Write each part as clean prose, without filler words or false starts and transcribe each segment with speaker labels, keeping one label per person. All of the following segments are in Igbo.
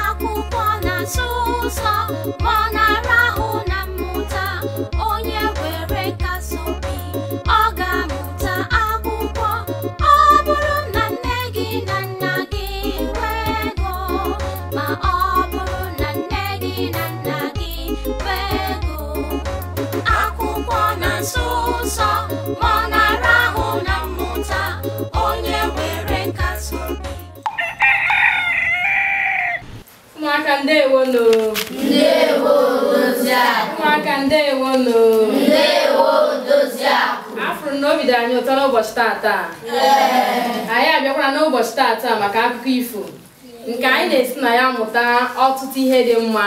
Speaker 1: Akwụkwọ na-asụ ụsọ ma ọ na-arahụ na mmụta, onye nwere nkasi obi ọ ga-amụta akwụkwọ. Ọ bụrụ na nne gị na nna gị nwee ego, ma ọ bụrụ na nne gị na nna gị nwee ego. Akwụkwọ na-asụ ụsọ ma ọ na-arahụ na mmụta, onye nwere nkasi obi.
Speaker 2: Ụmụaka ndewonu.
Speaker 3: Ndewo Odoziakụ.
Speaker 2: Ụmụaka ndewonu.
Speaker 3: Ndewo Odoziakụ.
Speaker 2: Afụrụ na obi dị anyị ụtọ n'ụbọchị tata. Anyị abịakwara n'ụbọchị tata maka akụkọ ifo nke anyị na-esi na ya mụta ọtụtụ ihe dị mma.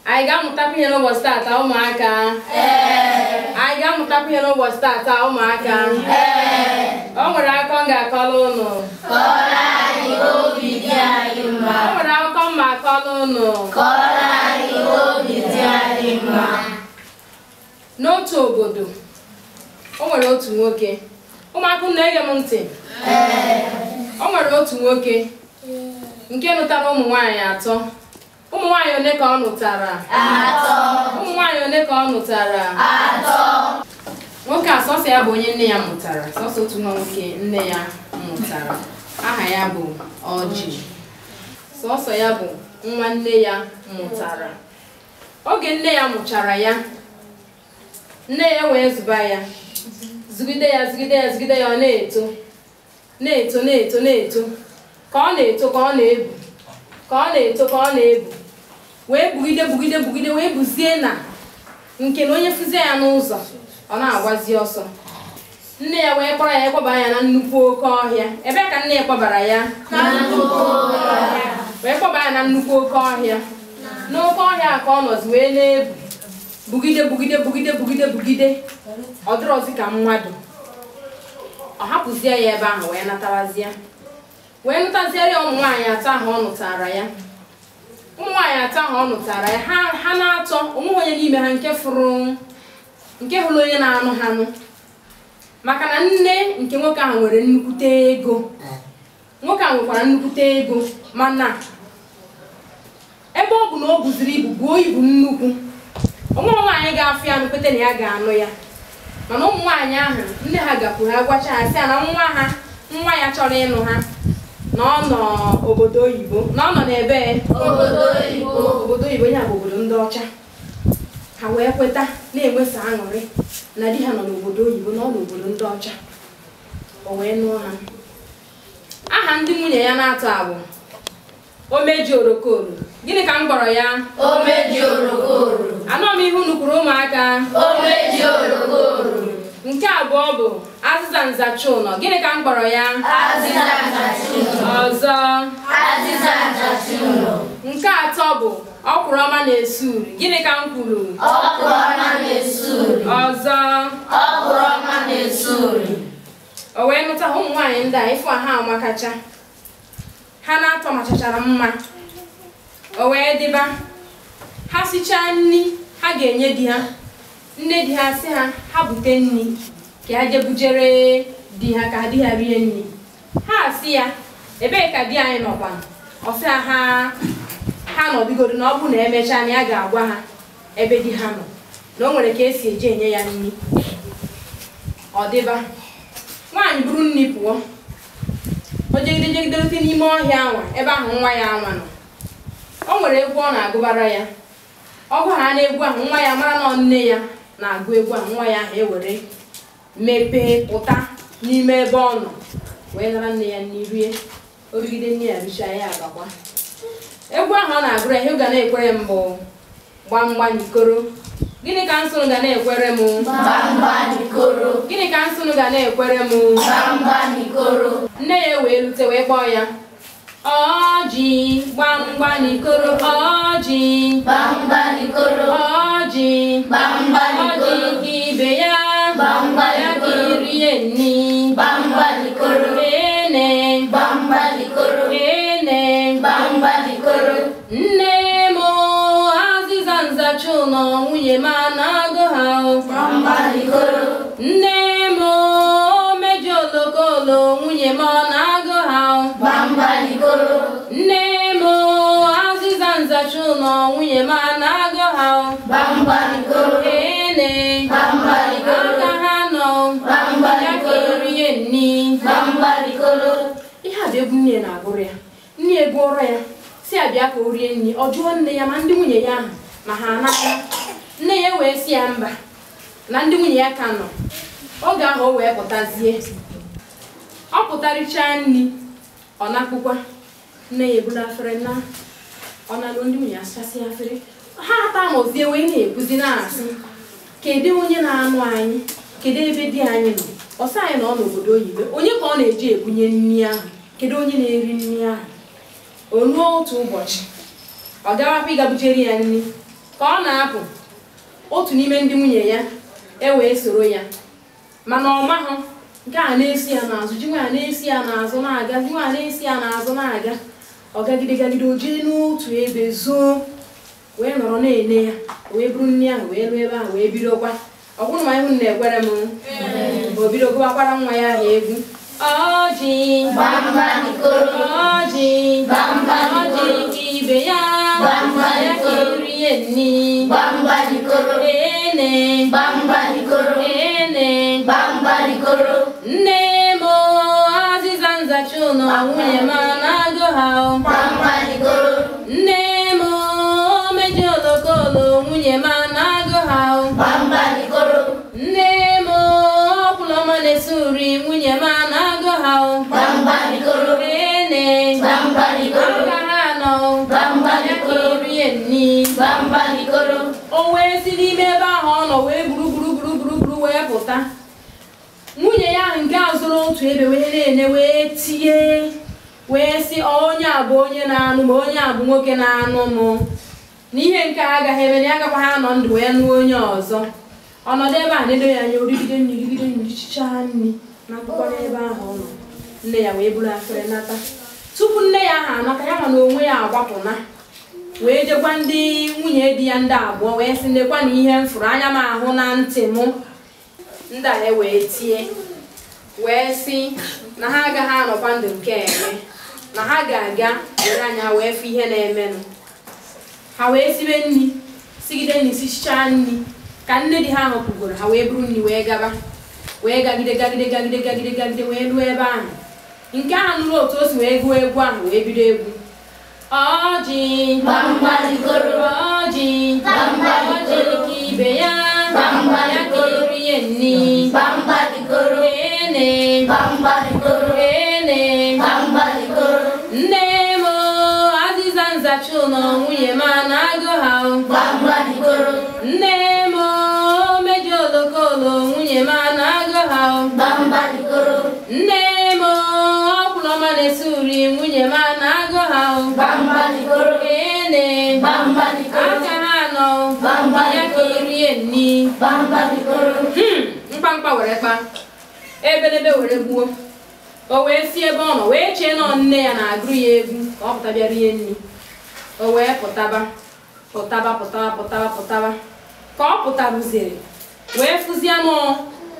Speaker 2: Anyị ga-amụtakwa ihe n'ụbọchị tata ụmụaka. Anyị ga-amụtakwa ihe n'ụbọchị tata ụmụaka. O nwere akụkọ m ga-akọrọ ụnụ.
Speaker 3: Kọrọ anyị obi dị anyị mma.
Speaker 2: O nwere akụkọ m ma akọrọ ụnụ.
Speaker 3: Kọrọ anyị obi dị anyị mma.
Speaker 2: N'otu obodo, o nwere otu nwoke. Ụmụaka unu na-ege m ntị. O nwere otu nwoke nke nụtara ụmụ nwaanyị atọ. Ụmụ nwaanyị ole ka ọ nụtara?
Speaker 3: Atọ.
Speaker 2: Ụmụ nwaanyị ole ka ọ nụtara?
Speaker 3: Atọ.
Speaker 2: Nwoke a sọsọ ya bụ onye nne ya mụtara. Sọsọ otu nwa nwoke nne ya mụtara. Aha ya bụ Ọjị. Sọsọ ya bụ nwa nne ya mụtara. Oge nne ya mụchara ya, nne ya wee zụba ya, zụgide ya, zụgide ya, zụgide ya, ọ na-eto, na-eto, na-eto, na-eto. Ka ọ na-eto, ka ọ na-ebu, ka ọ na-eto, ka ọ na-ebu, wee bugide, bugide, bugide, wee buzie na nke na onye fụzie ya n'ụzọ, ọ na-agbazi ọsọ. Nne ya wee kpọrọ ya kwaba ya na nnukwu oke ọhịa. Ebee ka nne ya kwabara ya?
Speaker 3: Na nnukwu ọhịa.
Speaker 2: Wee kwaba ya na nnukwu oke ọhịa. N'oke ọhịa ka ọ nọzi wee na-ebu, bugide, bugide, bugide, bugide, bugide. Ọ dịrọzi ka mmadụ. Ọ hapụzie ya ebe ahụ wee natawazie. Wee nụtaziere ya ụmụ nwaanyị atọ ahụ ọ nụtara ya. Ụmụ nwaanyị atọ ahụ ọ nụtara ya, ha na-atọ, onweghị onye n'ime ha nke fụrụ, nke hụrụ onye na-anụ ha nụ. Maka na nne nke nwoke ahụ nwere nnukwute ego. Nwoke ahụ nwekwara nnukwute ego, mana ebe ọ bụ na o buziri ibu, buo ibu nnukwu, ụmụ nwaanyị ga-afụ ya nụ kwete na ya ga-anụ ya. Mana ụmụ nwaanyị ahụ, nne ha gakwuru ha gwacha ha sị ya na nwa ya chọrọ ịnụ ha, na ọ nọ obodo oyibo, na ọ nọ n'ebe
Speaker 3: Obodo oyibo.
Speaker 2: Obodo oyibo ya bụ obodo ndị ọcha. Ha wee kweta na-enwesa aṅụrị na di ha nọ n'obodo oyibo, na ọ n'obodo ndị ọcha. O wee nụọ ha. Aha ndị nwunye ya na-atọ abụ Omeji Orokoro. Gịnị ka m kpọrọ ya?
Speaker 3: Omeji Orokoro.
Speaker 2: Anọ m ihe unu kwuru ụmụaka.
Speaker 3: Omeji Orokoro.
Speaker 2: Nke abụọ bụ Azịza Nzacha Ụnọ. Gịnị ka m kpọrọ ya?
Speaker 3: Azịza Nzacha Ụnọ.
Speaker 2: Ọzọ.
Speaker 3: Azịza Nzacha Ụnọ.
Speaker 2: Nke atọ bụ Ọkwụrụ Ọma Na-esi Uri. Gịnị ka m kwuru?
Speaker 3: Ọkwụrụ Ọma Na-esi Uri.
Speaker 2: Ọzọ.
Speaker 3: Ọkwụrụ Ọma Na-esi Uri.
Speaker 2: O wee nụta ụmụ nwaanyị ndị a, ịfụ ha amakacha. Ha na-atọ machachara mma. O wee dịba. Ha sichaa nri ha ga-enye di ha. Nne di ha sị ha, ha bute nri ka ha jee bujere di ha ka di ha rie nri. Ha sị ya, ebee ka di anyị nọkwa? Ọ sị ha, ha nọbigodo na ọ bụ na emechaa na ya ga-agwa ha ebe di ha nọ, na o nwere ka esi eji enye ya nri. Ọ dịba. Nwaanyị buru nri pụọ. O jegide jegide rute n'ime ọhịa anwa ebe ahụ nwa ya anwa nọ. O nwere egwu ọ na-agụbara ya. Ọ gwa ha na egwu ahụ, nwa ya mara na nne ya na-agụ egwu ahụ, nwa ya ahụ ewere mepee pụta n'ime ebe ọ nọ wee nara nne ya nri rie. O rigide nne ya richaa ya abakwa. Egwu ahụ ọ na-agụrụ ya, ihe ga na-ekwere m bụ gbamgbanikoro. Gịnị ka nsụnụ ga na-ekwere m?
Speaker 3: Gbamgbanikoro.
Speaker 2: Gịnị ka nsụnụ ga na-ekwere m?
Speaker 3: Gbamgbanikoro.
Speaker 2: Nne ya wee rute wee kpọọ ya. Ọjị gbamgbanikoro, ọjị
Speaker 3: Gbamgbanikoro.
Speaker 2: Ọjị
Speaker 3: Gbamgbanikoro.
Speaker 2: Ọjị ka ibe ya
Speaker 3: Gbamgbanikoro.
Speaker 2: Ya ka irie nni.
Speaker 3: Gbamgbanikoro.
Speaker 2: Ene
Speaker 3: Gbamgbanikoro.
Speaker 2: Ene
Speaker 3: Gbamgbanikoro.
Speaker 2: Nne m azịza nzacha nzacha ụlọ nwunye m na-agụ ha. Nne m omeji olokolo nwunye m na-agụ ha. Nne m azịza nzacha ụlọ nwunye m na-agụ ha. Ene aka ha nọ ya ka erie nni. Ihe a bụ egwu nne na-agụrụ ya. Nne egwuọrọ ya si abịa ka o rie nri. Ọ jụọ nne ya ma ndị nwunye ya ahụ ma ha anata. Nne ya wee sị ya mba na ndị nwunye ya ka nọ. Oge ahụ o wee pụtazie. Ọ pụtarịchaa nri ọ nakpụkwa. Nne ya eburu afere na ọ na-alụ ndị nwunye asachasị afere. Ha atamozie wee na-ekwuzi na-asị kedu onye na-anụ anyị, kedu ebe di anyị nọ? Ọ sị anyị nọ n'obodo oyibo. Onye ka ọ na-eji ebunye nri ahụ? Kedu onye na-eri nri ahụ? O ruo otu ụbọchị ọ gawakwa ịga bujere ya nri. Ka ọ na-apụ, otu n'ime ndị nwunye ya ewee soro ya, mana ọ mahụ nke a na-esi ya n'azụ, ji nwa na-esi ya n'azụ na-aga, ji nwa na-esi ya n'azụ na-aga. Ọ gagide gagide o jee n'otu ebe zoo wee nọrọ na-ene ya, wee buru nri ahụ wee ruo ebe ahụ wee bidokwa. Ọ bụrụ ma ihu na-ekwere m, o bido gụwakwara nwa ya ahụ egwu. Ọjị ọjị ọjị ka ibe ya ya ka erie nni. Ene ene nne m azịza nzacha ụlọ nwunye m na-agụ ha. Nne m omeji olokolo nwunye m na-agụ ha. Nne m ọkwụlọma na-esi uri nwunye m na-agụ ha. Ene aka ha nọ ya ka erie nni. O wee si n'ime ebe ahụ ọ nọ wee buru buru buru buru buru wee pụta. Nwunye ya ahụ nke a zụrụ otu ebe wee na-ene wee tie wee sị onye a bụ onye na-anụ ma onye a bụ nwoke na-anụ m. N'ihe nke a agaghị eme na ya agakwa ha anọ ndụ wee nụọ onye ọzọ. Ọnọdụ ebe a na-edo ya anya, origide nri rigide nri chichaa nri na akwụkwọ n'ebe ahụ ọ nọ. Nne ya wee buru afere nata. Tupu nne ya ahụ anata, ya ma na onwe ya agbapụna wee jekwa ndị nwunye di ya ndị abụọ wee sị nekwa na ihe m fụrụ anya m ahụ na ntị m. Ndị a wee tie wee sị na ha agaghị anọkwa ndụ nke eme, na ha ga-aga were anya wee fụ ihe na-emenụ. Ha wee sibe nri, sigide nri sichaa nri ka nne di ha hụpụgoro. Ha wee buru nri wee gaba, wee gagide gagide gagide gagide gagide wee ruo ebe ahụ. Nke ahụ nụrụ otu o si wee gụọ egwu ahụ wee bido egwu. Ọjị ọjị ọjị ka ibe ya ya ka erie nni. Ene ene nne m azịza nzacha ụlọ nwunye m na-agụ ha. Nne m omeji olokolo nwunye m na-agụ ha. Nne m ọkwụlọma na-esi uri nwunye m na-agụ ha. Ene aka ha nọ ya ka erie nni. Mkpamkpa were kpa ebelebe were gbuo. O wee si ebe ọ nọ wee chee nọ nne ya na-agụrụ ya egwu ka ọ pụta bịa rie nri. O wee pụtaba pụtaba pụtaba pụtaba pụtaba. Ka ọ pụtarụziri wee fụzie nọ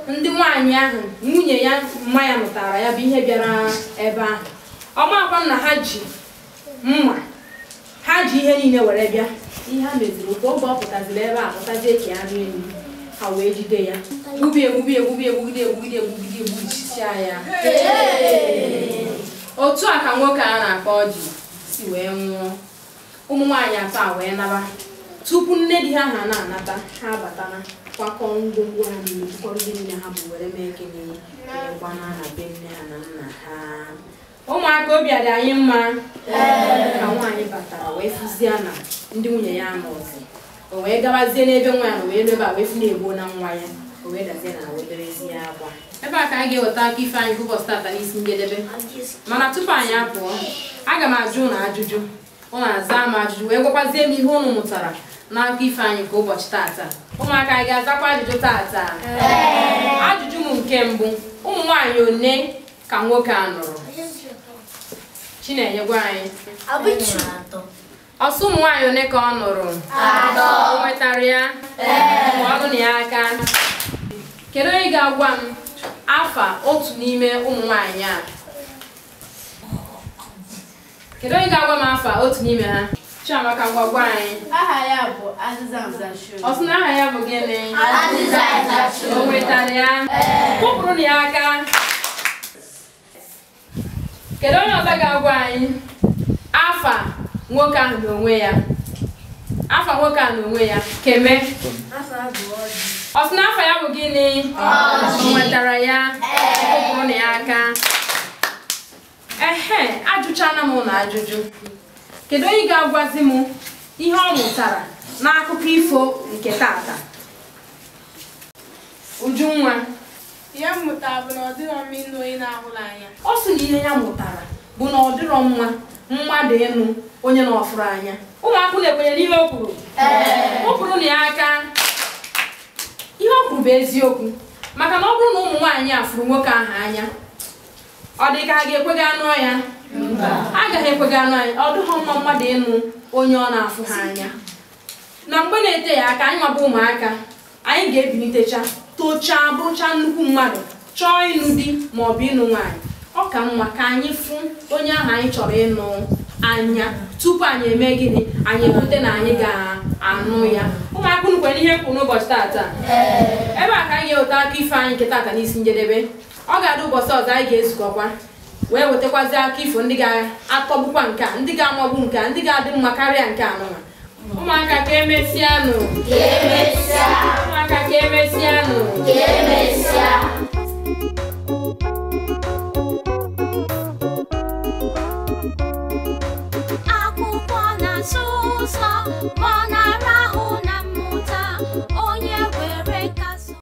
Speaker 2: ndị nwaanyị ahụ nwunye ya mma ya nụtara ya bụ ihe bịara ebe ahụ. Ọ makwa na ha ji mma, ha ji ihe niile were bịa. Ihe ha meziri ka oge ọ pụtaziri ebe a pụtazie ka ya rie nri, ha wee jide ya gbubie egbubie egbubie egbugide egbugide egbugide egbuchichaa ya. Otu a ka nwoke a na-akpọ Ọjị si wee nwụọ. Ụmụ nwaanyị atọ a wee naba. Tupu nne di ha ha na-anata, ha abatana kwakọọ ngwongwo ha niile, bukọrọ ihe niile ha bụ were mee gịnị, wee gbanaa na be nne ha na nna ha. Ụmụaka obi adị anyị mma ka nwaanyị batara wee fụzie na ndị nwunye ya anọzi. O wee gabazie n'ebe nwa ya nọ wee ebe a wee fụ na-egbuo na nwa ya. O wee dazie na wee berezie akwa. Ebe a ka anyị ga-eweta aka ife anyị ụbọchị tata n'isi njedebe. Mana tupu anyị apụọ, aga m ajụ ụnụ ajụjụ. Ụnụ aza m ajụjụ wee gwakwazie m ihe ụnụ mụtara n'aka ife anyị nke ụbọchị tata. Ụmụaka anyị ga-azakwa ajụjụ tata? Ajụjụ m nke mbụ, ụmụ nwaanyị one ka nwoke a nụrụ? Chinenye gwa anyị. Ọsọ ụmụ nwaanyị one ka ọ nụrụ? O nwetara nwetara ya? Kụọrọ na ya aka. Kedu onye ga-agwa m afa otu n'ime ụmụ nwaanyị a? Kedu onye ga-agwa m afa otu n'ime ha? Chiamaka, ngwa gwa anyị.
Speaker 3: Aha ya bụ Azịza Nzachu.
Speaker 2: Ọ sị na aha ya bụ gịnị?
Speaker 3: Azịza Nzachu.
Speaker 2: O nwetara ya? Kụpụrụ na ya aka. Kedu onye ọzọ ga-agwa anyị afa nwoke ahụ n'onwe ya? Afa nwoke ahụ n'onwe ya. Keme. Ọ sị na afa ya bụ gịnị? O nwetara ya? Kụpụrụ na ya aka. Ehe, ajụchana m ụnụ ajụjụ. Kedu onye ga-agwazi m ihe ọ mụtara n'akụkọ ifo nke tata? Ujunwa.
Speaker 4: Ihe m mụtara bụ na ọ dịrọ mma ịnụ onye na-ahụrụ anya.
Speaker 2: Ọ sị na ihe ya mụtara bụ na ọ dịrọ mma mmadụ ịnụ onye na-ọfụrụ anya. Ụmụaka na-ekwenye n'ihe o kwuru? O kwuru na ya aka. Ihe o kwuru bụ eziokwu, maka na ọ bụrụ na ụmụ nwaanyị a fụrụ nwoke ahụ anya, ọ dị ka a ga-ekwe ga anụ ya? Agaghị ekwe ga anụ anyị. Ọ dịghọ mma mmadụ ịnụ onye ọ na-afụ ha anya. Na mgbe na-ete ya aka, anyị nwabụ ụmụaka, anyị ga-ebilitecha tochaa bụrụcha nnukwu mmadụ, chọọ ịnụ di ma ọ bụ ịnụ nwaanyị. Ọ ka mma ka anyị fụ onye ahụ anyị chọrọ ịnụ anya tupu anyị eme gịnị? Anyị ekwute na anyị ga-anụ ya. Ụmụaka, unu kwere ihe kwuru n'ụbọchị tata? Ebe a ka anyị ga-eweta akụkọ ifo anyị nke tata n'isi njedebe. Ọ ga-adị ụbọchị ọzọ anyị ga-ezukọkwa wee wetakwazi akụkọ ifo ndị ga-atọgbukwa nke a, ndị ga-amagbu nke a, ndị ga-adị mma karịa nke a nụnwa. Ụmụaka, ka emesịanụ. Ụmụaka, ka emesịanụ.
Speaker 1: Akwụkwọ na-asụ ụsọ, ma ọ na-arahụ na mmụta. Onye were ka